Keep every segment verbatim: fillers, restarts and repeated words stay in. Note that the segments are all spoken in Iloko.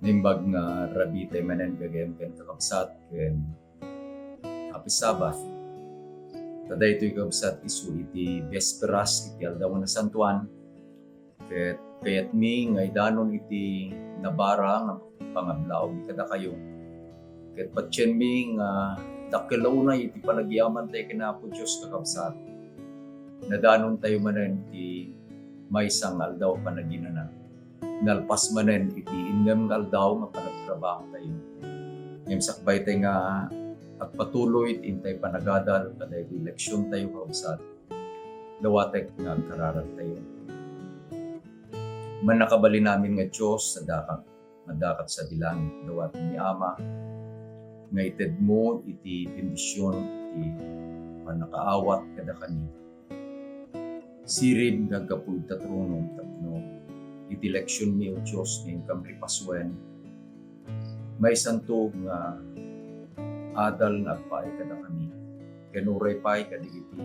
Naimbag nga rabii tayo manen gagayyem ken kakabsat ken Happy Sabbath. Ta daytoy kakabsat isu iti Besperas iti Aldaw nga Nasantoan. Ket kayatmi nga idanon iti nabara nga pangablaawmi kadakayo. Ket patienmi nga dakkel a unay iti panagyaman tayo ken Apo Dios, kakabsat. Nadanon tayo manen iti maysa nga aldaw a panaginana. Nalpas manen iti innem nga aldaw nga panagtrabaho tayo. Ngem sakbay tayo nga agpatuloy iti intay panagadal kadaytoy leksion tayo, kakabsat, dawatek nga agkararag tayo. Mannakabalin amin nga Dios, sadakat, sadakat sadi langit, dawatek ni Ama, nga itedmo iti bendision ti pannakaawat kadakami. Sirib nga aggapu ita tronom tapno iti leksionmi, O Dios, nga inkam ripasuen, maysanto nga adal nga agpaay kadakami, ken uray pay kadagiti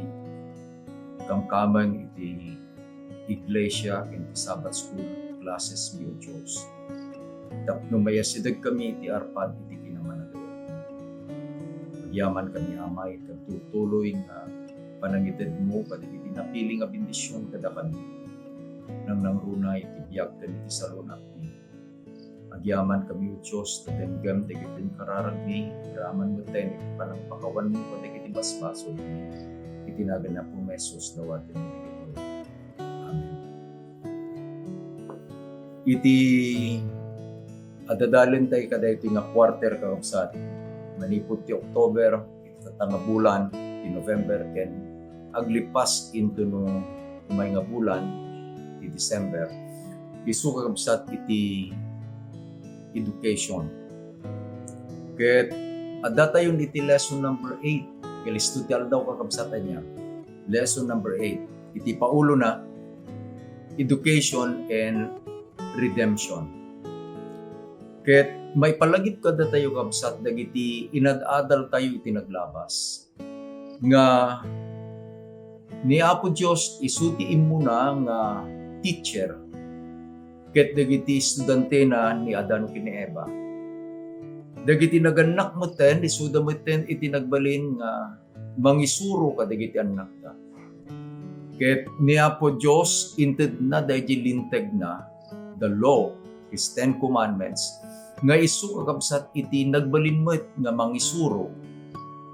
kamkameng iti iglesia ken ti Sabbath school classes mi, O Dios, tapno mayasidegkami iti arpad iti kinamanagayat. Agyaman kami, Ama, iti agtutuloy nga panangitedmo kadagiti napili nga bendision kadakami. Nangnangruna iti biag ken iti salunatmi. Agyaman kami, O Dios, ta denggem dagiti inkararagmi, agraman metten iti panangpakawanmi kadagiti basbasolmi. Iti nagan ni Apo Jesus, dawatenmi dagitoy. Amen. Iti adadalen tayo kadaytoy nga quarter, kakabsat, manipud ti October, iti tatta nga bulan, ti November, ken aglipas intono umay nga bulan, ti December, isu, kakabsat, iti education. Ket adda tayon iti lesson number eight. Kalisto ti aldaw, kakabsat, ania? Lesson number eight. Iti paulona, education and redemption. Ket maipalagip kadatayo, kabsat, dagiti inad-adal tayo iti naglabas nga ni Apo Dios isu ti immuna nga teacher ket dagiti estudantena ni Adan ken ni Eva. Dagiti nagannak metten, isuda metten iti nagbalin nga mangisuro kadagiti annakda. Ket ni Apo Dios intedna daydi lintegna, the law, his Ten Commandments, nga isu, kakabsat, iti nagbalin met nga mangisuro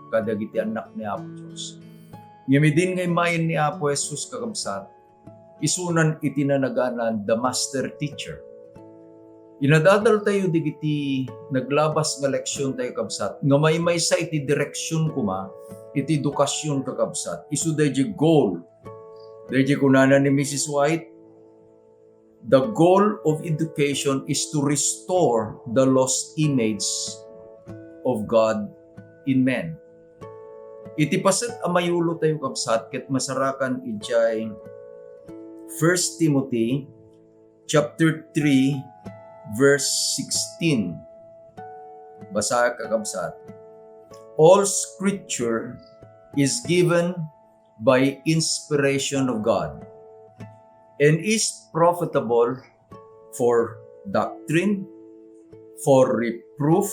kadagiti annak ni Apo Dios. Ngem idin nga immayen ni Apo Jesus, kakabsat, isunan iti nanaganan the master teacher. Inadadal tayo dagiti naglabas nga leksion tayo, kabsat, nga maymaysa iti direksion koma iti edukasion, kakabsat. Isu daydi goal. Daydi kunana ni Missus White, "The goal of education is to restore the lost image of God in men." Iti paset a mayulo tayo, kabsat, ket masarakan idiay First Timothy chapter three, verse sixteen. Basa, kakabsat. "All scripture is given by inspiration of God and is profitable for doctrine, for reproof,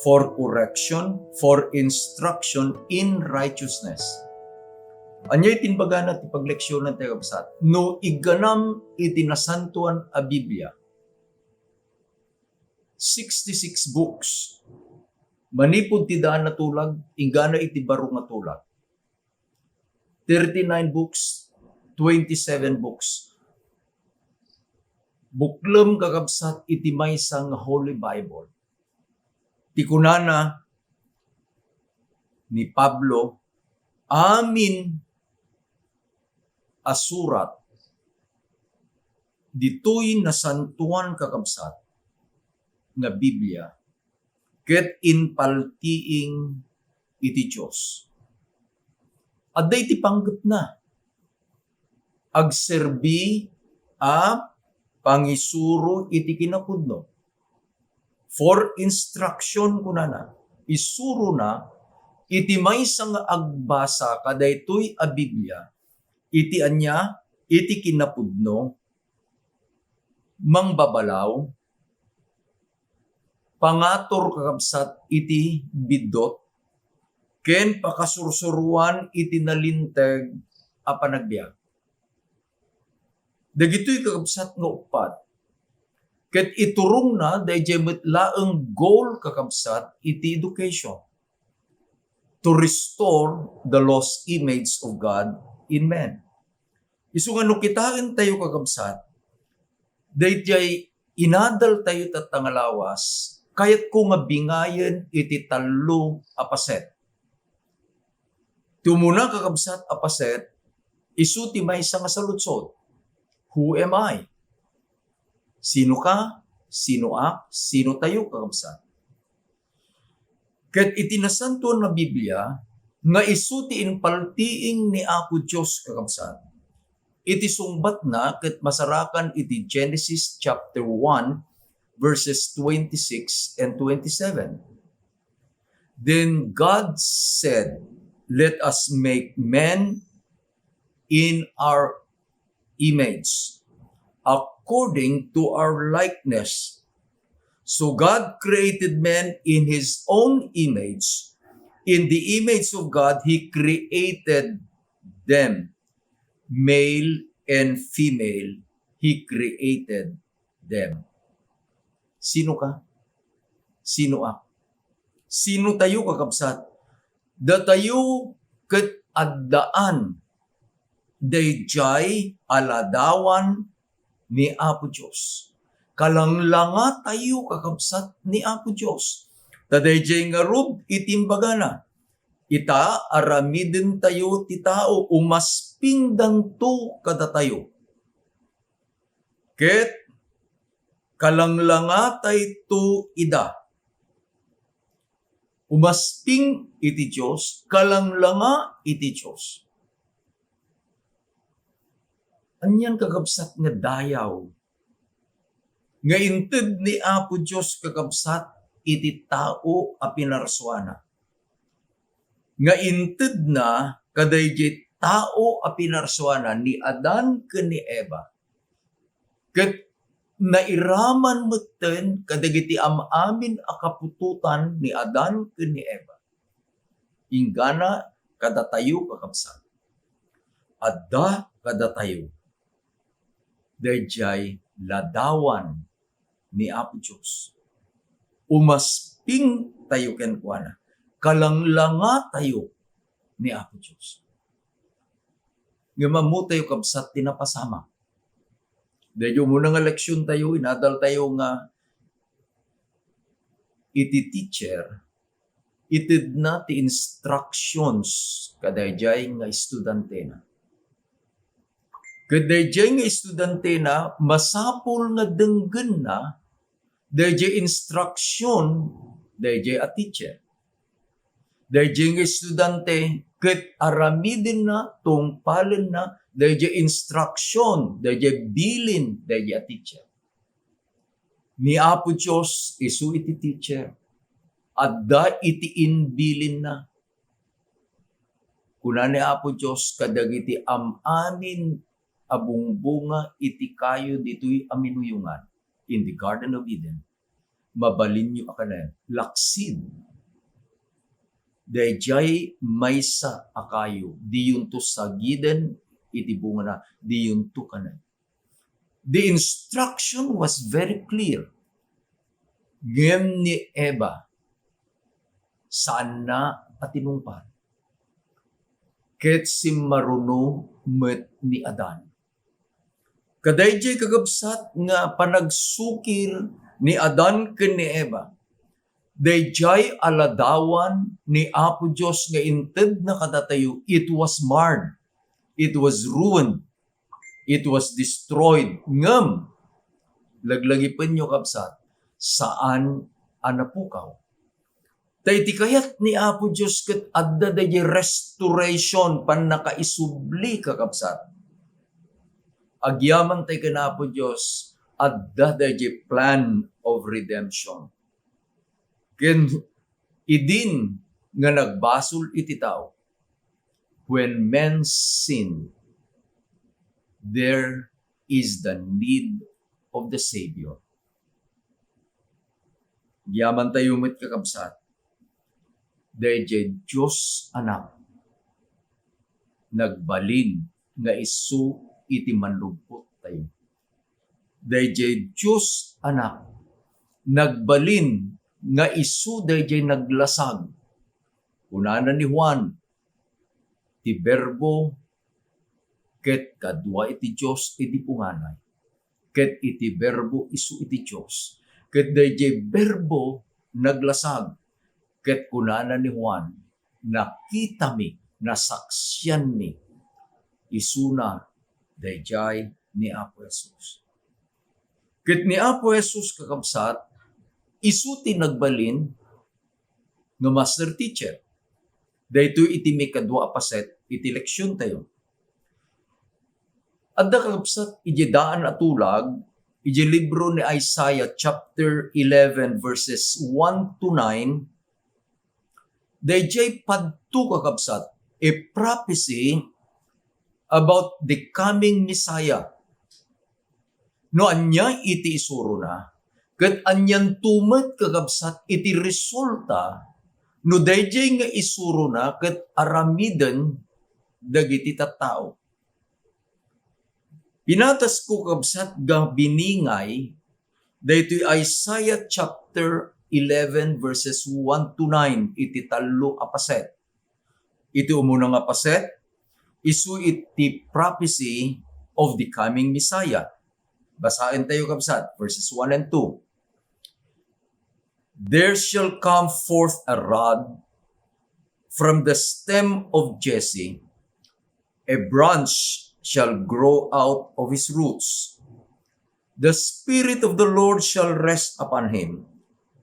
for correction, for instruction in righteousness." Ania iti imbagana ti pagleksionan tayo, kabsat? No igganam iti nasantoan a Biblia, sixty-six books. Manipud ti daan a tulag, inggana iti baro nga tulag. Thirty-nine books, twenty-seven books. Buklem, kakabsat, iti maysa nga Holy Bible. Ti kunana ni Pablo, amin a surat ditoy nasantoan, kakabsat, nga Biblia, ket impaltiing iti Dios. Adda iti panggepna. Agserbi a pangisuro iti kinapudno. For instruction, kunana, isurona iti maysa nga agbasa kadaytoy a Biblia iti ania? Iti kinapudno, mangbabalaw, pangatur, kakabsat, iti biddut, ken pakasursuroan iti nalinteg a panagbiag. Dagitoy, kakabsat, nga uppat, ket iturongna daydiay met laeng goal, kakabsat, iti education, to restore the lost image of God in men. Isu nga no kitaentayo, kakabsat, daydiay inadaltayo tatta nga lawas, kayatko nga bingayen iti tallo a paset. Ti umuna, kakabsat, a paset, isu ti maysa nga saludsod. Who am I? Sino ka? Sino ak? Sino tayo, kakabsat? Ket iti Nasantoan nga Biblia, nga isu ti impaltiing ni Apo Dios, kakabsat, iti sungbatna ket masarakan iti Genesis chapter one, verses twenty-six and twenty-seven. Then God said, "Let us make man in our image, according to our likeness." So God created man in his own image. In the image of God, he created them. Male and female, he created them. Sino ka? Sino ak? Sino tayo, kakabsat? Datayo ket addaan daydiay a ladawan ni Apo Dios. Kalanglangatayo, kakabsat, ni Apo Dios. Ta daydiay ngarud iti imbagana, "Ita, aramidentayo ti tao, umaspingdanto kadatayo." Ket kalanglangatayto ida. Umasping iti Dios, kalanglanga iti Dios. Anian, kakabsat, nga dayaw nga inted ni Apo Dios, kakabsat, iti tao a pinarsuana. Nga intedna kadaydiay tao a pinarsuana, ni Adan ken ni Eva. Ket nairaman metten kadagiti am-amin a kaputotan ni Adan ken ni Eva. Inggana kadatayo, kakabsat. Adda kadatayo daydiay ladawan ni Apo Dios. Umaspingtayo kenkuana. Kalanglangatayo ni Apo Dios. Ngem ammotayo, kabsat, ti napasamak. Daydiay umuna nga leksiontayo, inadaltayo nga iti teacher, itedna ti instructions kadaydiay nga estudantena. Ket daydiay nga estudantena, masapul nga denggenna daydiay instruction daydiay a teacher. Daydiay nga estudante ket aramidenna, tungpalenna daydiay instruction daydiay bilin daydiay a teacher. Ni Apo Dios isu iti teacher. Adda iti imbilinna. Kuna ni Apo Dios kadagiti am-amin a bungbunga iti kayo ditoy a minuyongan in the Garden of Eden, mabalinyo a kanayon, laksid. Daydiay maysa a kayo, diyonto sagiden iti bungana, diyonto kanayon. The instruction was very clear. Ngem ni Eva, saanna a tinungpal. Ket simmaruno met ni Adan. Kadaydiay, kakabsat, nga panagsukir ni Adan ken ni Eva, daydiay a ladawan ni Apo Dios nga intedna kadatayo, it was marred, it was ruined, it was destroyed. Ngem, laglagipenyo, kabsat, saan a napukaw. Ta iti kayat ni Apo Dios ket adda daydiay restoration, pannakaisubli, kakabsat. Agyaman tay ken Apo Dios, adda daydiay plan of redemption. Ken idin nga nagbasol iti tao, when men sin, there is the need of the Savior. Agyamantayo met, kakabsat, daydiay Dios Anak, nagbalin nga isu iti manlugbottayo. Daydiay Dios Anak, nagbalin nga isu daydiay naglasag. Kunana ni Juan, ti Berbo ket kadua iti Dios idi punganay, ket iti Berbo isu iti Dios, ket daydiay Berbo naglasag, ket kunana ni Juan, nakitami, nasaksianmi, isuna daydiay ni Apo Jesus. Ket ni Apo Jesus, kakabsat, isu ti nagbalin nga master teacher. Daytoy iti maikadua a paset iti leksiontayo. Adda, kakabsat, idiay daan a tulag, idiay libro ni Isaiah chapter eleven verses one to nine, daydiay padto, kakabsat, a prophecy about the coming Messiah. No ania iti isurona, ket anianto met, kakabsat, iti resulta no daydiay nga isurona ket aramiden dagiti tattao. Pinatasko, kabsat, nga biningay daytoy Isaiah chapter eleven verses one to nine iti tallo a paset. Iti umuna nga paset, isu iti prophecy of the coming Messiah. Basaentayo, kabsat, verses one and two. "There shall come forth a rod from the stem of Jesse, a branch shall grow out of his roots. The Spirit of the Lord shall rest upon him,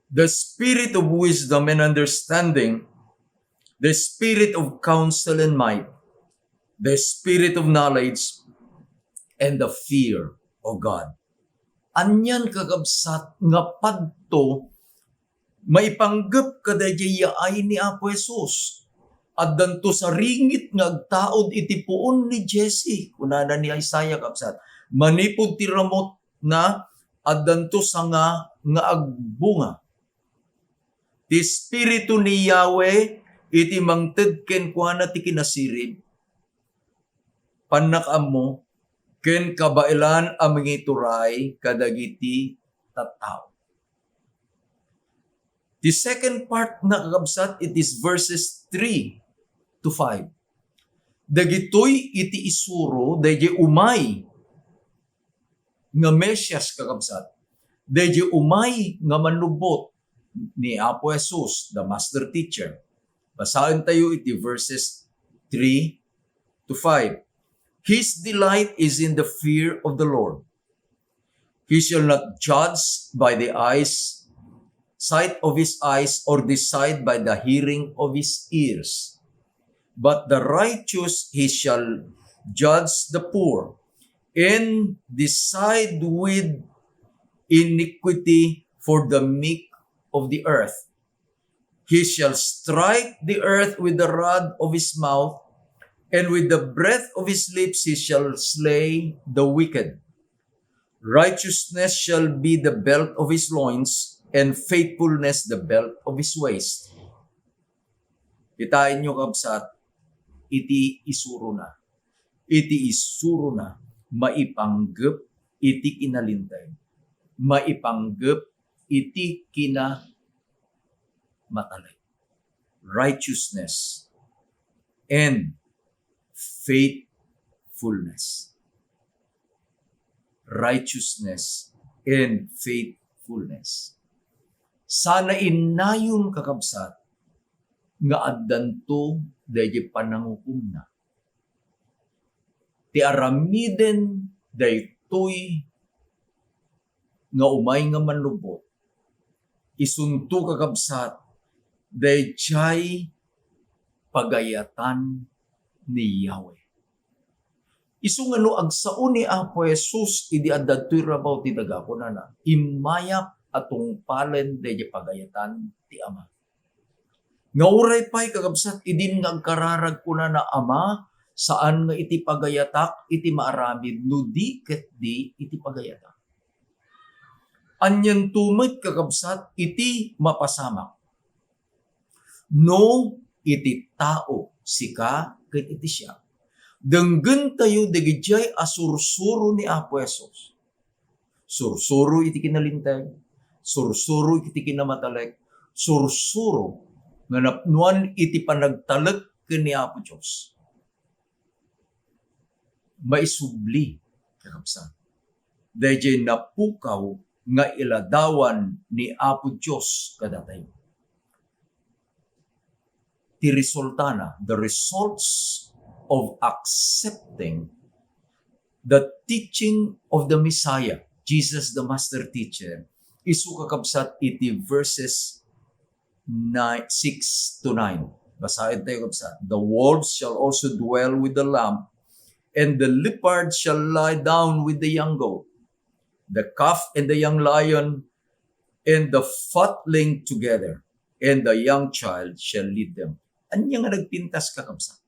the Spirit of wisdom and understanding, the Spirit of counsel and might, the Spirit of knowledge and the fear of God." Anian, kakabsat, nga padto maipanggep kadaydiay yaay ni Apo Jesus. Addanto saringit nga agtaud iti puon ni Jesse, kunana ni Isaiah, kabsat. Manipud ti ramutna, addanto sanga nga agbunga. Ti Espiritu ni Yahweh iti mangted kenkuana ti kinasirib, pannakaammo, ken kabaelan a mangituray kadagiti tattao. The second part na, kakabsat, it is verses three to five. Dagitoy iti isuro daydiay umay nga Mesias, kakabsat, daydiay umay nga manlugbotayo ni Apo Jesus, the master teacher. Basaentayo iti verses three to five. "His delight is in the fear of the Lord. He shall not judge by the eyes, sight of his eyes, or decide by the hearing of his ears. But the righteous he shall judge the poor, and decide with iniquity for the meek of the earth. He shall strike the earth with the rod of his mouth, and with the breath of his lips he shall slay the wicked. Righteousness shall be the belt of his loins, and faithfulness the belt of his waist." Kitaenyo, kabsat, iti isurona. Iti isurona, maipanggep iti kinalinteg. Maipanggep iti kinamatalek. Righteousness and faithfulness. Righteousness and faithfulness. Sana innayon, kakabsat, nga addanto daydiay panangukomna. Ti aramiden daytoy nga umay nga manlugbotayo, isunto, kakabsat, daydiay pagayatan ni Yahweh. Isu nga no agsao ni Apo Jesus idi adda ditoy rabaw ti daga, kunana, "Immayak a tungpalen daydiay pagayatan ti Ama." Nga uray pay, kakabsat, idin nga agkararag, kunana, "Ama, saan nga iti pagayatak iti maaramid no di ketdi iti pagayatak." Anianto met, kakabsat, iti mapasamak? No iti tao, sika ken iti siak, denggentayo dagidiay a sursuro ni Apo Jesus. Sursuro iti kinalinteg, sursuro iti kinamatalek, sursuro nga napnoan iti panagtalek ken ni Apo Dios. Maisubli, kakabsat, daydiay napukaw nga iladawan ni Apo Dios kadatayo. Ti resultana, the results of accepting the teaching of the Messiah, Jesus the Master Teacher, isu, kakabsat, iti verses nine, six to nine. Basaentayo, kabsat. "The wolves shall also dwell with the lamb, and the leopard shall lie down with the young goat. The calf and the young lion and the fatling together, and the young child shall lead them." Ania nga nagpintas, kakabsat?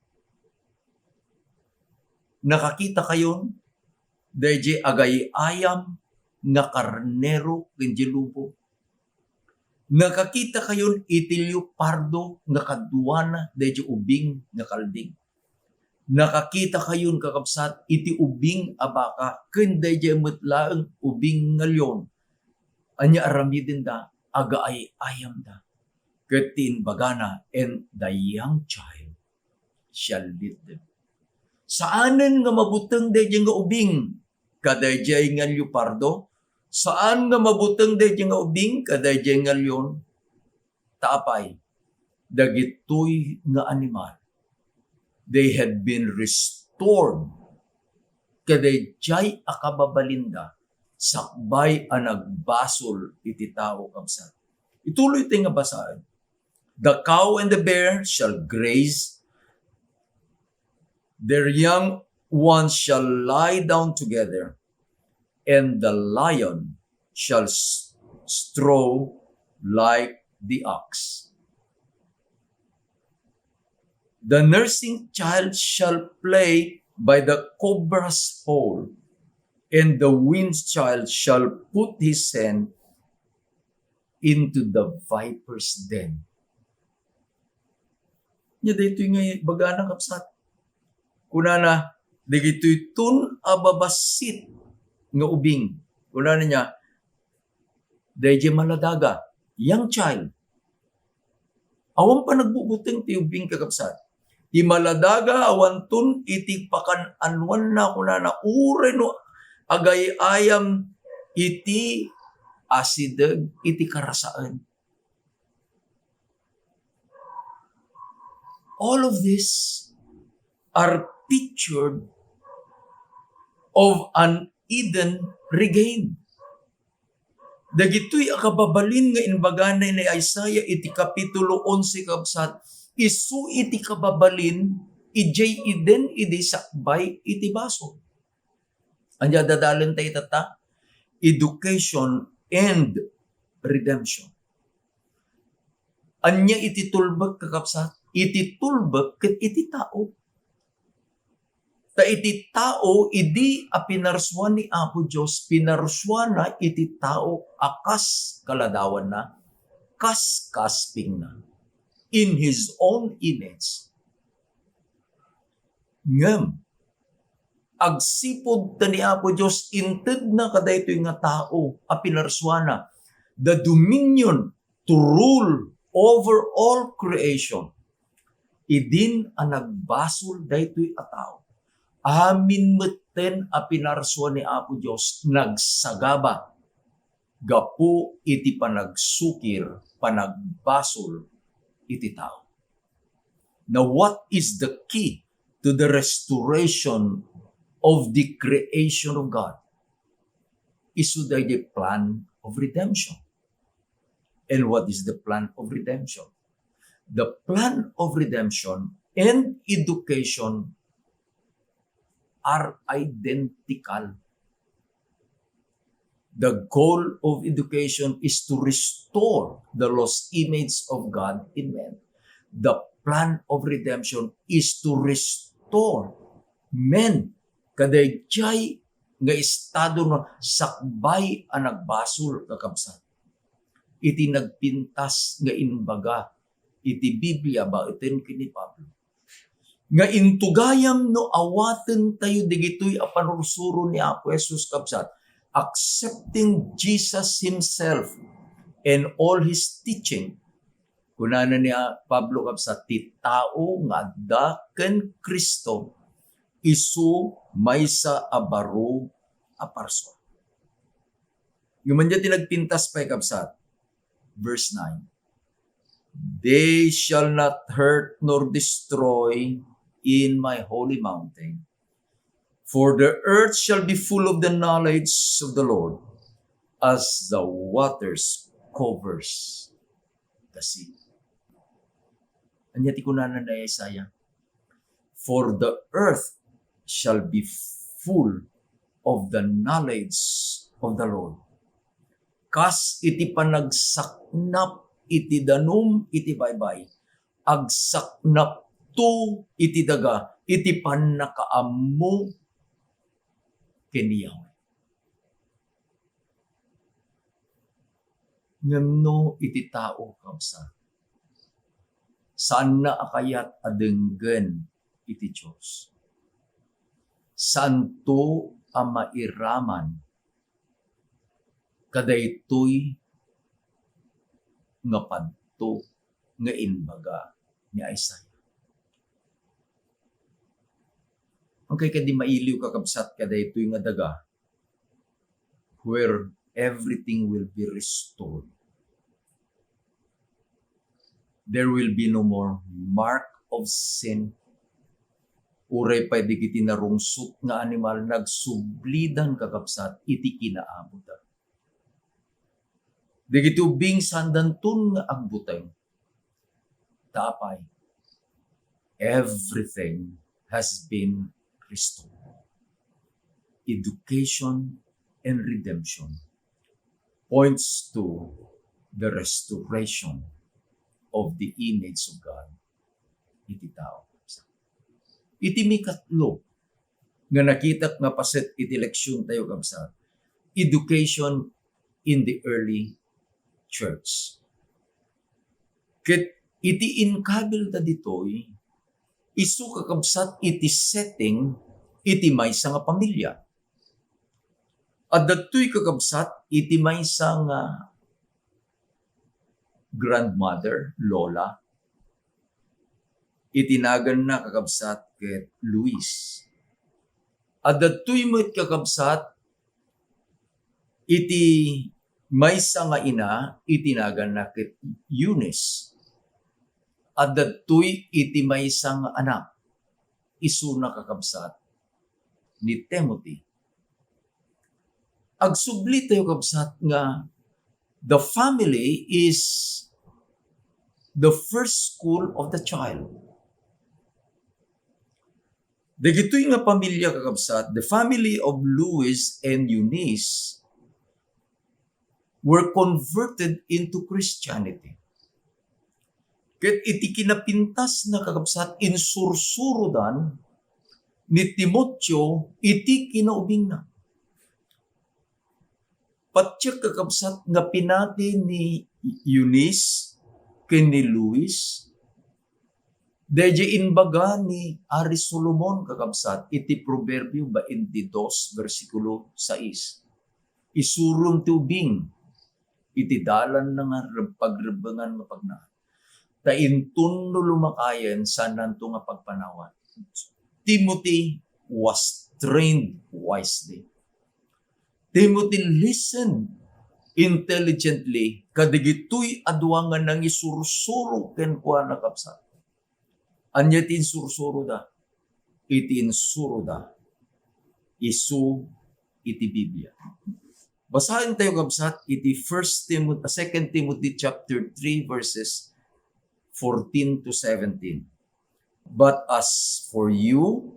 Nakakitakayon daydiay agay-ayam nga karnero ken diay lobo? Nakakitakayon iti leopardo nga kaduana daydiay ubing nga kalding? Nakakitakayon, kakabsat, iti ubing a baka ken daydiay met laeng ubing nga leon? Ania aramidenda? Agaay-ayamda. Ket ti imbagana, "And the young child shall lead them." Saanen nga mabuteng daydiay nga ubing kadaydiay nga leopardo. Saan nga mabuteng daydiay nga ubing kadaydiay nga leon. Ta apay, dagitoy nga animal, they had been restored kadaydiay a kababalinda sakbay a nagbasol iti tao, kabsat. Ituloy tayo nga basaen. "The cow and the bear shall graze, their young ones shall lie down together, and the lion shall s-, straw like the ox. The nursing child shall play by the cobra's hole, and the weaned child shall put his hand into the viper's den." Nia daytoy nga ibagana, kabsat. Kunana, dagitoy ton a babassit nga ubing. Kunana nia, daydiay maladaga, young child. Awan pa nagbubuteng ti ubing, kakabsat. Ti maladaga, awanton iti pakan-anoanna, kunana, uray no agay-ayam iti asideg iti karasaen. All of this are pictured of an Eden regained. Dagitoy a kababalin nga imbagana ni Isaiah iti Kapitulo onse, kabsat, isu iti kababalin idiay Eden idi sakbay iti basol. Ania dadalentayo tatta? Education and redemption. Ania iti tulbek, kakabsat? Iti tulbek ket iti tao. Ta iti tao, idi a pinarsua ni Apo Dios, pinarsuana iti tao a kas kaladawanna, kas kaspingna, in His own image. Ngem, agsipud ta ni Apo Dios intedna kadaytoy nga tao a pinarsuana, the dominion to rule over all creation. Idin a nagbasol daytoy a tao, amin metten a pinarsua ni Apo Dios nagsagaba gapu iti panagsukir, panagbasol iti tao. Now, what is the key to the restoration of the creation of God? Isu daydi plan of redemption. And what is the plan of redemption? The plan of redemption and education are identical. The goal of education is to restore the lost image of God in men. The plan of redemption is to restore men kadaydiay nga estado no sakbay a nagbasol, kakabsat. Iti nagpintas nga imbaga iti Biblia baeten ken ni Pablo, nga intugayam no awaten tayo digitoy a panursuro ni Apo Jesus, kabsat, accepting Jesus himself and all his teaching. Kunana ni, ah, Pablo, kabsat, ti tao nga adda ken Cristo, isu maysa a baro a parsua. Ngem ania ti nagpintas pay, kabsat? Verse nine, "They shall not hurt nor destroy in my holy mountain, for the earth shall be full of the knowledge of the Lord, as the waters covers the sea." Ania ti kunana ni Isaiah? "For the earth shall be full of the knowledge of the Lord." Kas iti panagsaknap iti danum iti baybay, agsaknapto iti daga iti pannakaammo ken ni Yahweh. Ngem no iti tao, kabsat, saanna a kayat a denggen iti Dios. Saanto a mairaman kadaytoy nga padto nga imbaga ni Isaiah. Ang kay kadi mailiw, kakabsat, kadaytoy nga daga where everything will be restored. There will be no more mark of sin. Uray pay dagiti narungsot nga animal, nagsublidan, kakabsat, iti kinaabutda. Dagiti ubbing saandanton nga agbuteng. Ta apay, everything has been restored. Education and redemption points to the restoration of the image of God iti tao. Iti mikatlo nga nakitak nga paset iti leksion tayo, kabsat, education in the early church. Ket iti inkabilda ditoy, isu, kakabsat, iti setting iti maysa nga pamilia. Adda ditoy, kakabsat, iti maysa nga grandmother, lola, iti naganna, kakabsat, ket Luis. Adda ditoy met, kakabsat, iti maysa nga ina, iti naganna ket Eunice. Adda ditoy iti maysa nga anak, isuna, kakabsat, ni Timothy. Agsubli tayo, kabsat, nga the family is the first school of the child. Dagitoy nga pamilia, kakabsat, the family of Luis and Eunice were converted into Christianity. Ket iti kinapintasna, kakabsat, insursurodan ni Timoteo iti kinaubingna. Patiek, kakabsat, nga pinati ni Eunice ken ni Luis daydiay imbaga ni Ari Solomon, kakabsat, iti Proverbio baintidos, bersikulo sais. Isurom ti ubing iti dalanna nga reb-, pagrebbengan nga pagnaan. Ta inton no lumakayen, saannanto nga pagpanawan. Timothy was trained wisely. Timothy listened intelligently kadagitoy a dua nga nangisursuro kenkuana, kabsat. Ania ti insursuroda? Iti insuroda isu iti Biblia. Basaen tayo, kabsat, iti First Timothy, Second Timothy chapter three, verses fourteen to seventeen. "But as for you,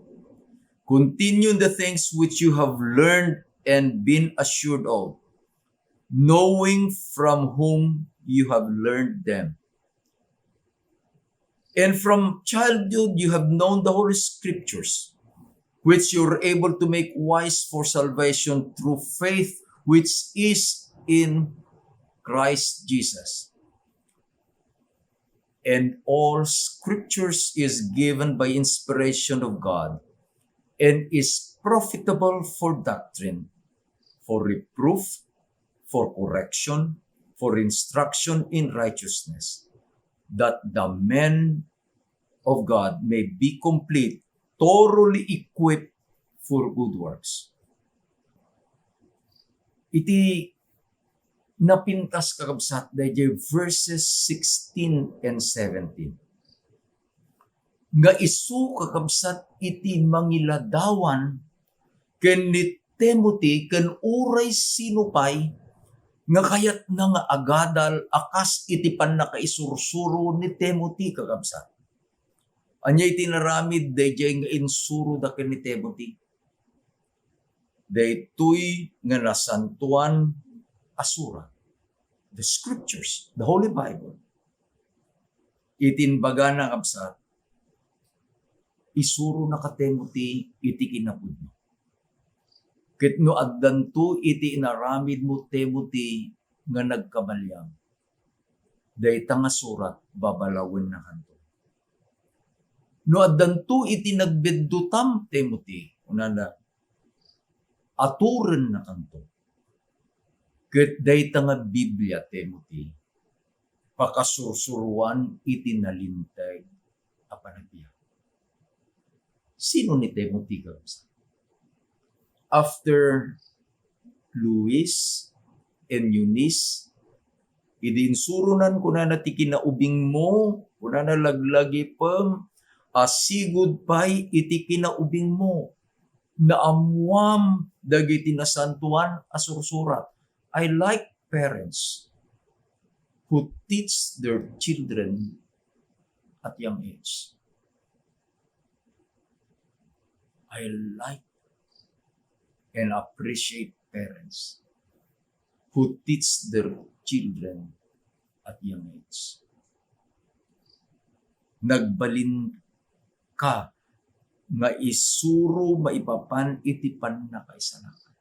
continue in the things which you have learned and been assured of, knowing from whom you have learned them. And from childhood you have known the Holy Scriptures, which you are able to make wise for salvation through faith which is in Christ Jesus. And all scriptures is given by inspiration of God and is profitable for doctrine, for reproof, for correction, for instruction in righteousness, that the man of God may be complete, thoroughly equipped for good works. Iti napintas, kakabsat, dayjay verses sixteen and seventeen. Nga isu, kakabsat, iti mangiladawan ken ni Timothy ken uray sino pay nga kayatna nga agadal a kas iti pannakaisursuro ni Timothy, kakabsat. Ania iti inaramid dayjay nga insuroda ken ni Timothy? Daytoy nga nasantoan a surat, the scriptures, the Holy Bible. Iti imbagana, kabsat, isurona ka Timothy iti kinapudno. Ket no addanto iti inaramidmo, Timothy, nga nagkabaliag, dayta nga surat, babalawennakanto. No addanto iti nagbiddutam, Timothy, kunana, aturennakanto. Ket dayta nga Biblia, Timothy, pakasursuroan iti nalinteg a panagbiag. Sino ni Timothy, kakabsat? After Lois and Eunice, idi insuronan, kunana, ti kinaubingmo, kunana, laglagipem a sigud pay iti kinaubingmo. Naammoam dagiti nasantoan a sursurat. I like parents who teach their children at young age. I like and appreciate parents who teach their children at young age. Nagbalin ka nga isuro maipapan iti pannakaisalakan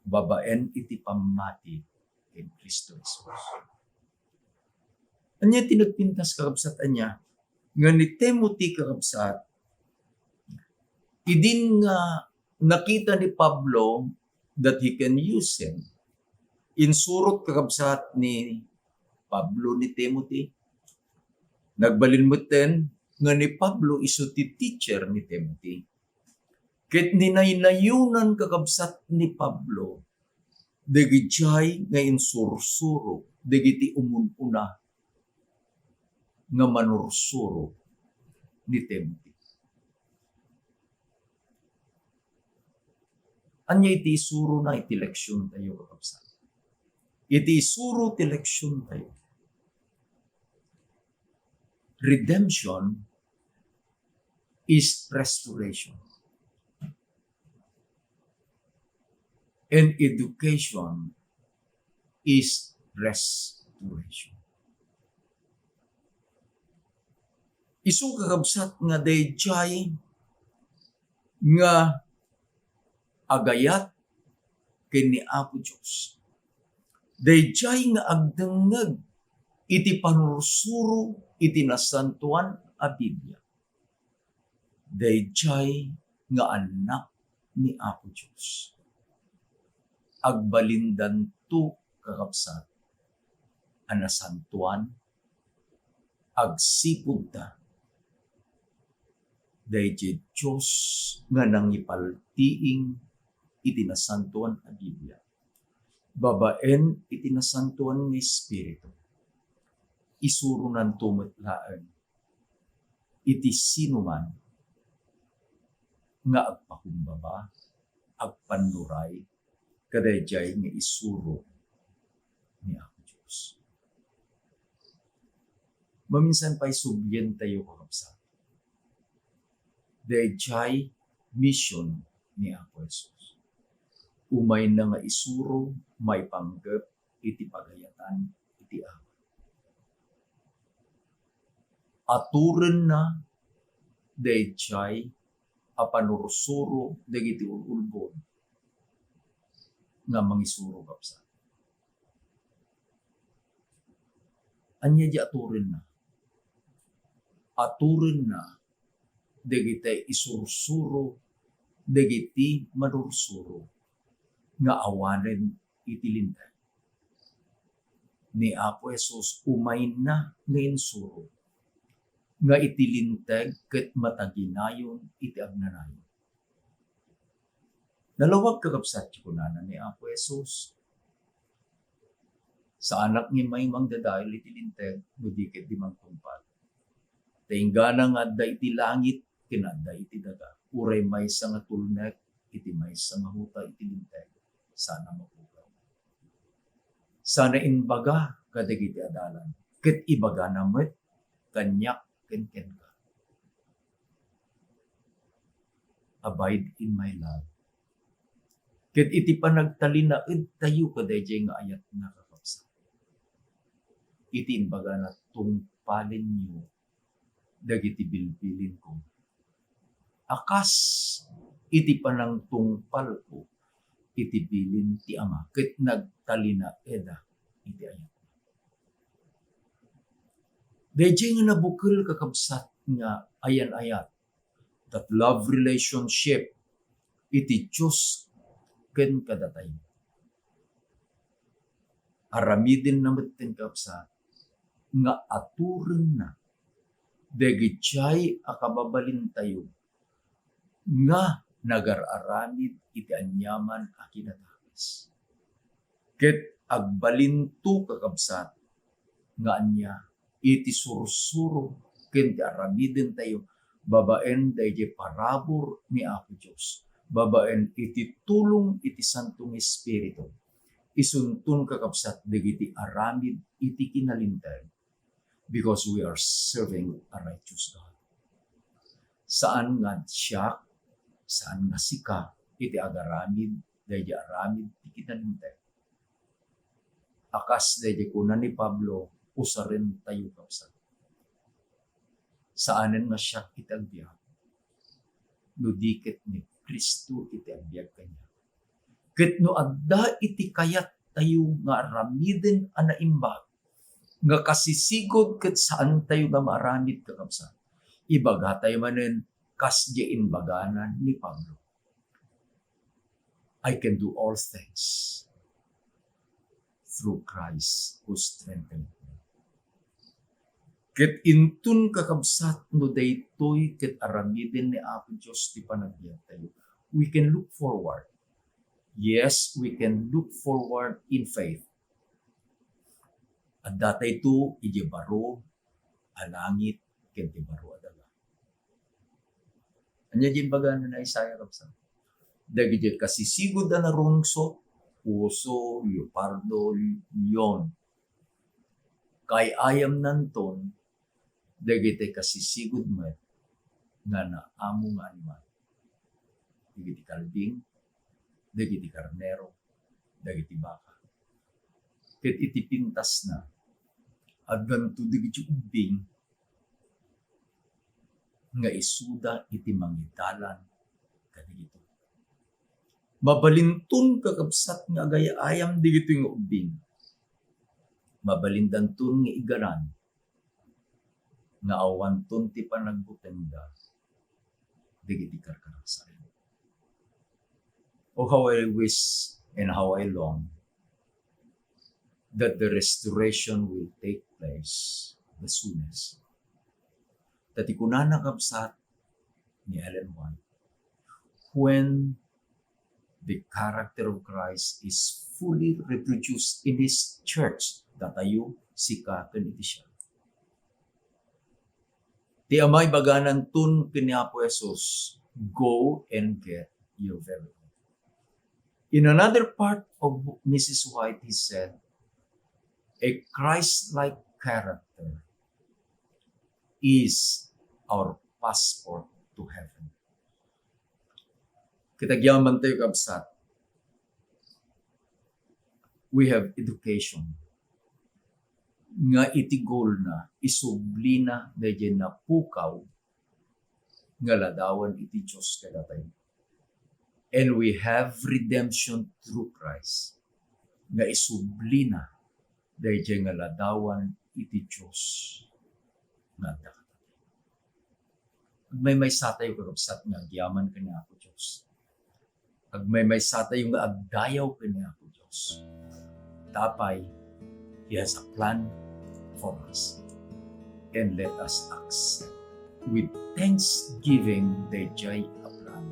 babaen iti pammati ken Cristo Jesus. Ania ti nagpintas, kakabsat? Ania nga ni Timothy, kakabsat, idin nga nakita ni Pablo that he can use him, insurot, kakabsat, ni Pablo ni Timothy. Nagbalin metten nga ni Pablo isu ti teacher ni Timothy. Ket ninaynayonan, kakabsat, ni Pablo dagijay nga insursuro dagiti umun-una nga manursuro ni Timothy. Ania iti isurona iti leksiontayo, kakabsat? Iti isuro ti leksiontayo, redemption is restoration. And education is restoration. Isu, kakabsat, nga dayjay nga agayat ken ni Apo Dios, dayjay nga agdengngeg iti panursuro iti Nasantoan a Biblia, dayjay nga annak ni Apo Dios. Agbalindanto, kakabsat, a nasantoan agsipud ta dayjay Dios nga nangipaltiing iti Nasantoan a Biblia babaen iti Nasantoan nga Espiritu. Isuronanto met laeng iti sinuman nga agpakumbaba, agpannuray kadayjay nga isuro ni Apo Dios. Maminsan pay sublientayo, kakabsat, dayjay mission ni Apo Jesus. Umayna nga isuro maipanggep iti pagayatan iti Ama. Aturenna daydiay a panursuro dagiti ul-ulbod nga mangisuro, kabsat. Ania di aturenna? Aturenna dagiti isursuro dagiti manursuro nga awanen iti Linteg. Ni Apo Jesus umayna nga insuro nga iti Linteg ket mataginayon iti agnanayon. Nalawag, kakabsat, ti kunana ni Apo Jesus. Saanak nga immay mangdadael iti Linteg no di ket di mangtungpal. Ta inggana nga adda iti langit ken adda iti daga, uray maysa nga tulnek iti maysa nga huta iti Linteg, saan a mapukaw. Saan a imbaga kadagiti adalan, ket ibagana met kaniak ken kenka. Abide in my love. Ket iti panagtalinaedtayo kadaydiay nga ayatna, kakabsat, iti imbagana, tungpalenyo dagiti bilbilinko, a kas iti panangtungpalko iti bilin ti Ama ket nagtalinaeda iti ayatna. Daydiay nga nabukel, kakabsat, nga ayan-ayat, that love relationship iti Dios ken kadatayo. Aramidenna metten, kabsat, nga aturenna dagiti a kababalintayo nga nagar-aramid iti aniaman a kinatakis. Ket agbalinto, kakabsat, nga ania iti sursuro ken ti aramidentayo babaen daydiay parabur ni Apo Dios, babaen iti tulong iti Santo nga Espiritu. Isunton, kakabsat, dagiti aramid iti kinalinteg, because we are serving a righteous God. Saan nga siak, saan nga sika iti agaramid daydiay aramid ti kinalinteg. A kas daydiay kuna ni Pablo, usarentayo, kabsat. Saanen nga siak iti agbiag, no di ket ni Cristo iti agbiag kaniak. Ket no adda iti kayattayo nga aramiden a naimbag, nga kasisigud ket saantayo nga maaramid, kakabsat, ibagatayo manen kas diay imbagana ni Pablo, "I can do all things through Christ who strengtheneth me." Ket inton, kakabsat, no daytoy ket aramiden ni Apo Dios ti panagbiagtayo, we can look forward. Yes, we can look forward in faith. Addatayto idiay baro a langit ken ti baro a daga. Ania diay imbagana ni Isaiah, kabsat? Dagiti kasisigud a narungsot, uso, leopardo, leon. Kaay-ayamnanton dagiti kasisigud met nga naamo nga animal. Dagiti kalding, dagiti karnero, dagiti baka. Ket iti pintasna, addanto dagiti ubbing nga isuda iti mangidalan kadagitoy. Mabalinton, kakabsat, nga agay-ayam dagitoy nga ubbing. Mabalindanton nga igaran nga awanton ti panagbutengda dagiti karkarasaren. Oh, how I wish and how I long that the restoration will take place the soonest. Ta ti kunana, kabsat, ni Ellen White, when the character of Christ is fully reproduced in His church, datayo, sika, ken iti siak. Ti Ama ibagananton ken ni Apo Jesus, "Go and get your very own." In another part of Missus White, he said, "A Christ-like character is our passport to heaven." Ket agyamantayo, kabsat, we have education nga iti goalna, isublina daydiay napukaw nga ladawan iti Dios kadatayo. And we have redemption through Christ, nga isublina daydiay nga ladawan iti Dios nga adda kadatayo. Agmaymaysatayo, kakabsat, nga agyaman ken ni Apo Dios. Agmaymaysatayo nga agdayaw ken ni Apo Dios. Apay, He has a plan for us. And let us accept with thanksgiving daydiay a plan.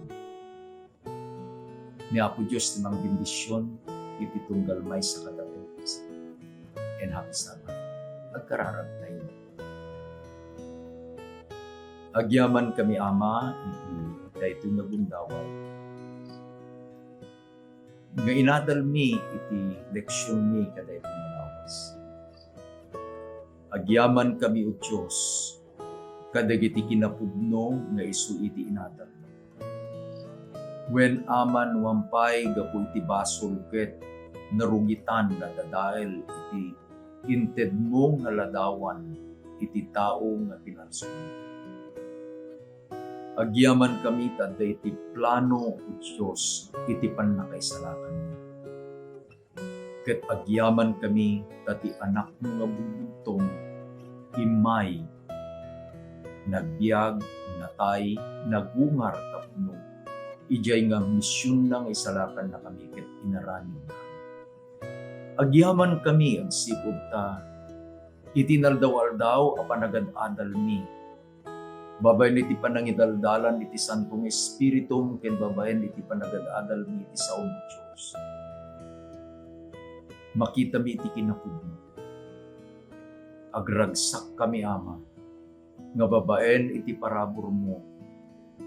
Ni Apo Dios ti mangbendision iti tunggal maysa kadatayo. And happy Sabbath. Agkararagtayo. Agyamankami, Ama, iti daytoy nga gundaway nga inadalmi iti leksionmi kadaytoy nga lawas. Agyamankami, O Dios, kadagiti kinapudno nga isu iti inadalmi. Wen, Ama, no awan pay gapu iti basol ket narungitan nga dadael iti intedmo nga ladawan iti tao nga pinalsuan. Agyamankami ta adda iti plano, O Dios, iti pannakaisalakanmi. Ket agyamankami ta ti Anakmo nga bugbugtong immay nagbiag, natay, nagungar tapno idiay nga misionna nga isalakannakami ket inaramidna. Agyamankami agsipud ta iti inaldaw-aldaw a panagad-adalmi, babaen iti panangidaldalan iti Santo nga Espiritum ken babaen iti panagad-adalmi iti sao nga Dios, makitami iti kinapudno. Agragsakkami, Ama, nga babaen iti paraburmo,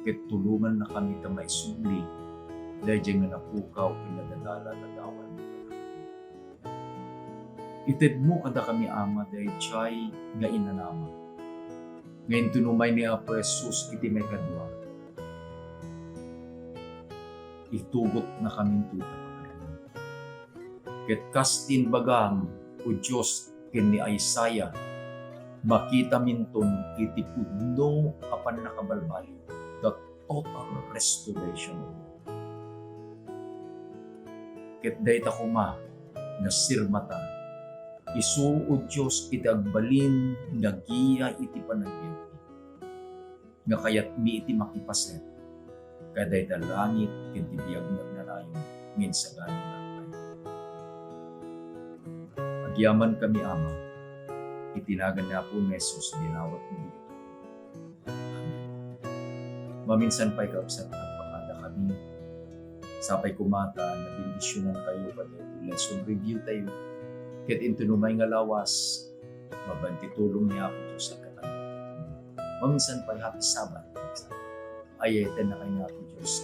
ket tulongannakami ta maisubli daydiay nga napukaw ken nadadala a ladawan. Itedmo kadakami, Ama, daydiay nga inanama nga intunomay ni Apo Jesus iti maikadua. Itugotnakaminto ita pagarian. Ket kas ti imbagam, O Dios, ken ni Isaiah, makitaminton iti pudno a pannakabalbaliw, the total restoration of God. Ket dayta koma nga sirmata, isu, O Dios, iti agbalin nga giya iti panagbiag nga kayatmi iti makipaset kadayta langit ken ti biag nga agnanayon nga insagana. Agyamankami, Ama, iti nagan ni Apo Jesus, dinawat mi dagitoy. Amen. Maminsan pay, kabsat, agpakadakami. Sapay koma ta nabendisionankayo kadagiti lesson review tayo. Ket intunomay nga lawas, mabaen ti tulong ni Apo Dios a katanem. Maminsan pay, happy Sabbath. Ay-ayatennakay ni Apo Dios.